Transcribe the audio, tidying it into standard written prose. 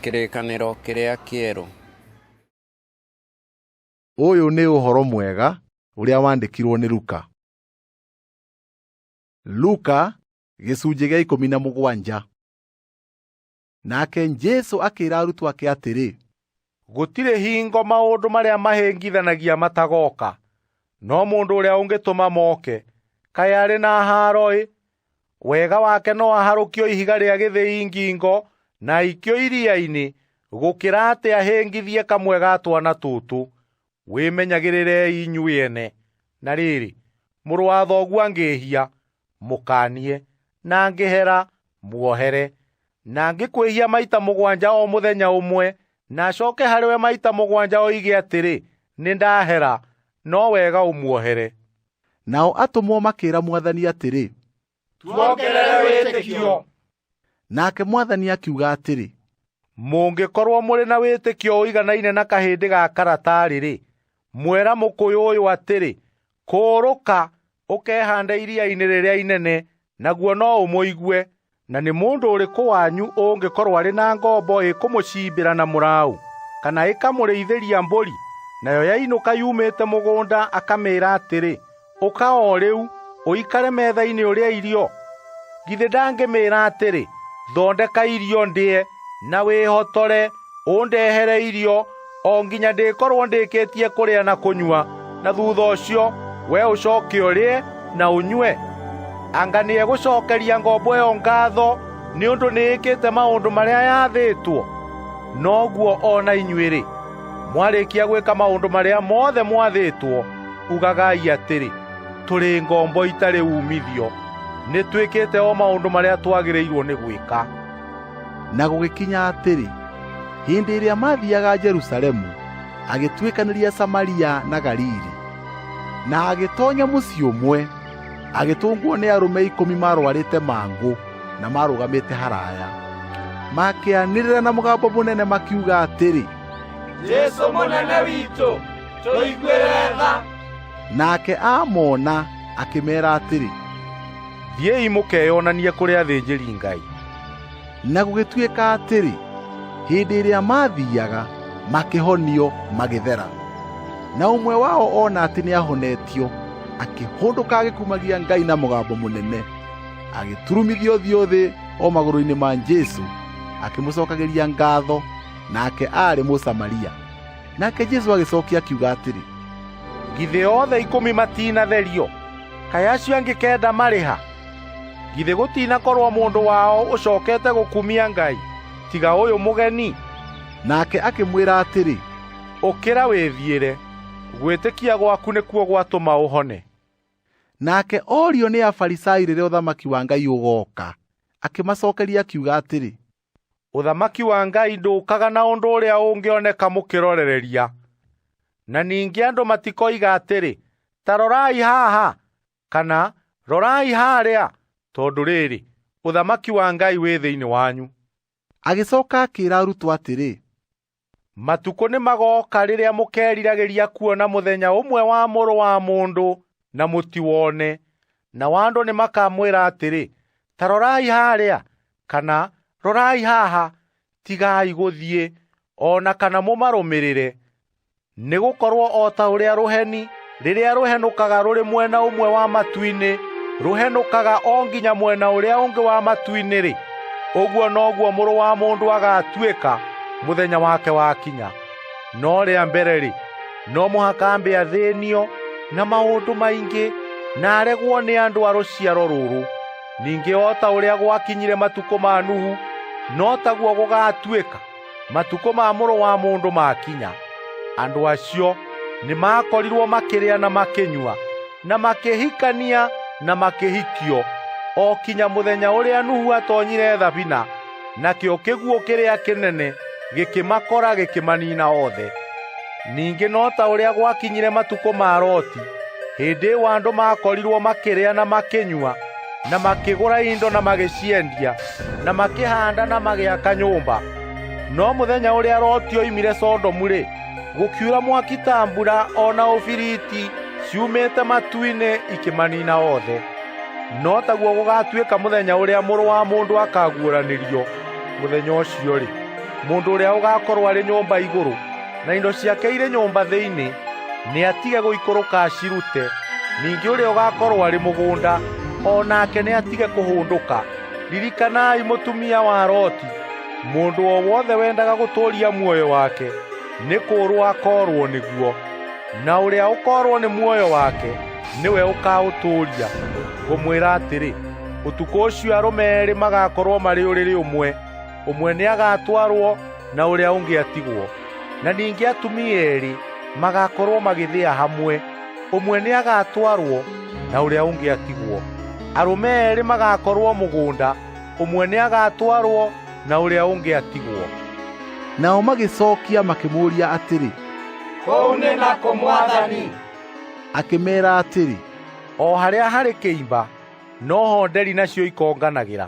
Kĩrĩkanĩro kĩrĩa kĩerũ. Ũyũ nĩ ũhoro mwega ũrĩa wandĩkirwo nĩ Luka. Luka gĩcunjĩ gĩa 17. Nake Jesũ akĩĩra arutwo ake atĩrĩ, Gũtirĩ hingo maũndũ marĩa mahĩngithanagia matagoka, no mũndũ ũrĩa ũngĩtũma moke, kaĩ arĩ na haaro-ĩ! Wega wake no aharũkio ihiga rĩa gĩthĩi ngingo na aikio iria-inĩ, gũkĩra atĩ ahĩngithie kamwe ga twana tũtũ. Wĩmenyagĩrĩrei inyuĩ ene. Na rĩrĩ, mũrũ wa thoguo angĩĩhia, mũkaanie, na angĩhera, muohere. Na angĩkwĩhia maita 7 o mũthenya ũmwe, na acoke harĩwe maita 7 oige atĩrĩ, nĩndahera, no wega ũmuohere. Nao atũmwo makĩĩra Mwathani atĩrĩ, Tuongerere wĩtĩkio. Nake Mwathani akiuga atĩrĩ, Mũngĩkorwo mũrĩ na wĩtĩkio ũiganaine na kahĩndĩ ga karatarĩ-rĩ, mwera mũkũyũ ũyũ atĩrĩ, kũũrũka ũkehande iria-inĩ rĩrĩa inene, naguo no ũmũigue. Na nĩ mũndũ ũrĩkũ wanyu ũngĩkorwo arĩ na ngombo ĩkũmũcimbĩra na mũraũ, kana ĩkamũrĩithĩria mbũri, nayo yainũka yumĩte mũgũnda akamĩĩra atĩrĩ, ũka o rĩu ũikare metha-inĩ ũrĩe irio? Githĩ ndangĩmĩĩra atĩrĩ, thondeka irio ndĩe, na wĩhotore ũndehere irio, o nginya ndĩkorwo ndĩkĩtie kũrĩa na kũnyua, na thutha ũcio we ũcoke ũrĩe na ũnyue? Anga nĩegũcokeria ngombo ĩyo ngatho nĩ ũndũ nĩĩkĩte maũndũ marĩa yathĩtwo? Noguo o na inyuĩ-rĩ, mwarĩkia gwĩka maũndũ marĩa mothe mwathĩtwo, ugagai atĩrĩ, tũrĩ ngombo itarĩ uumithio, nĩtwĩkĩte o maũndũ marĩa twagĩrĩirwo nĩ gwĩka. Na gũgĩkinya atĩrĩ, hĩndĩ ĩrĩa maathiaga Jerusalemu, agĩtuĩkanĩria Samaria na Galili. Na agĩtonya mũciĩ ũmwe, agĩtũngwo nĩ arũme 10 maarũarĩte mangũ na maarũgamĩte haraya. Makĩanĩrĩra na mũgambo mũnene makiuga atĩrĩ, Jesũ mũnene witũ, tũiguĩre tha. Nake aamona akĩmeera atĩrĩ, Thiĩi mũkeyonanie kũrĩ athĩnjĩri-Ngai. Na gũgĩtuĩka atĩrĩ, hĩndĩ ĩrĩa maathiaga, makĩhonio magĩthera. Na ũmwe wao ona atĩ nĩahonetio, akĩhũndũka agĩkumagia Ngai na mũgambo mũnene, agĩturumithia ũthiũ thĩ o magũrũ-inĩ ma Jesũ, akĩmũcokagĩria ngatho, nake aarĩ Mũsamaria. Nake Jesũ agĩcokia akiuga atĩrĩ, Githĩ othe 10 matinatherio? Kaĩ acio angĩ 9 marĩ ha? Githĩ gũtinakorwo mũndũ wao ũcokete gũkumia Ngai, tiga ũyũ mũgeni? Nake akĩmwĩra atĩrĩ, Ũkĩra wĩthiĩre, gwĩtĩkia gwaku nĩkuo gwatũma ũhone. Nake orio nĩ Afarisai rĩrĩa ũthamaki wa Ngai ũgooka, akĩmacokeria akiuga atĩrĩ, Ũthamaki wa Ngai ndũũkaga na ũndũ ũrĩa ũngĩoneka mũkĩrorereria. Na ningĩ andũ matikoiga atĩrĩ, ta rorai haha, kana rorai harĩa, tondũ rĩrĩ, ũthamaki wa Ngai wĩ thĩinĩ wanyu. Agĩcoka akĩĩra arutwo atĩrĩ, Matukũ nĩmagoka rĩrĩa mũkeriragĩria kuona mũthenya ũmwe wa Mũrũ wa Mũndũ na mũtiwone. Nao andũ nĩmakamwĩra atĩrĩ, ta rorai harĩa, kana rorai haha, tigai gũthiĩ, o na kana mũmarũmĩrĩre. Nĩgũkorwo o ta ũrĩa rũheni rĩrĩa rũhenũkaga rũrĩ mwena ũmwe wa matu-inĩ rũhenũkaga o nginya mwena ũrĩa ũngĩ wa matu-inĩ-rĩ, ũguo noguo Mũrũ wa Mũndũ agatuĩka mũthenya wake wakinya. No rĩa mbere-rĩ, no mũhaka ambe athĩnio na maũndũ maingĩ na aregwo nĩ andũ a rũciaro rũrũ. Ningĩ o ta ũrĩa gwakinyire matukũ ma Nuhu, no taguo gũgaatuĩka matukũ ma Mũrũ wa Mũndũ makinya. Andũ acio nĩmakorirwo makĩrĩa na makĩnyua, na makĩhikania na makĩhikio, o kinya mũthenya ũrĩa Nuhu atonyire thabina, nakĩo kĩguũ kĩrĩa kĩnene gĩkĩmakora gĩkĩmanina othe. Ningĩ no ta ũrĩa gwakinyire matukũ ma Loti, hĩndĩ ĩyo andũ makorirwo makĩrĩa na makĩnyua, na makĩgũra indo na magĩciendia, na makĩhanda na magĩaka nyũmba. No mũthenya ũrĩa Loti oimire Sodomu-rĩ, gũkiura mwaki ta mbura o na ũbiriti ciumĩte matu-inĩ ikĩmanina othe. No taguo gũgatuĩka mũthenya ũrĩa Mũrũ wa Mũndũ akaguũranĩrio. Mũthenya ũcio-rĩ, Mũndũ ũrĩa ũgaakorwo arĩ nyũmba igũrũ na indo ciake irĩ nyũmba thĩinĩ nĩ atige gũikũrũka acirute. Ningĩ ũrĩa ũgaakorwo arĩ mũgũnda o nake nĩ atige kũhũndũka. Ririkanai mũtumia wa Loti. Mũndũ o wothe wendaga gũtũũria muoyo wake nĩ kũũrwo akoorwo nĩguo, na ũrĩa ũkoorwo nĩ muoyo wake nĩwe ũkaũtũũria. Ngũmwĩra atĩrĩ, ũtukũ ũcio arũme eerĩ magaakorwo marĩ ũrĩrĩ ũmwe, ũmwe nĩagatwarwo na ũrĩa ũngĩ atigwo. Na ningĩ atumia eerĩ magaakorwo magĩthĩa hamwe, ũmwe nĩagatwarwo na ũrĩa ũngĩ atigwo. Arũme eerĩ magaakorwo mũgũnda, ũmwe nĩagatwarwo na ũrĩa ũngĩ atigwo. Nao magĩcokia makĩmũũria atĩrĩ, Kũu nĩ nakũ Mwathani? Akĩmeera atĩrĩ, O harĩa harĩ kĩimba noho nderi nacio ikonganagĩra.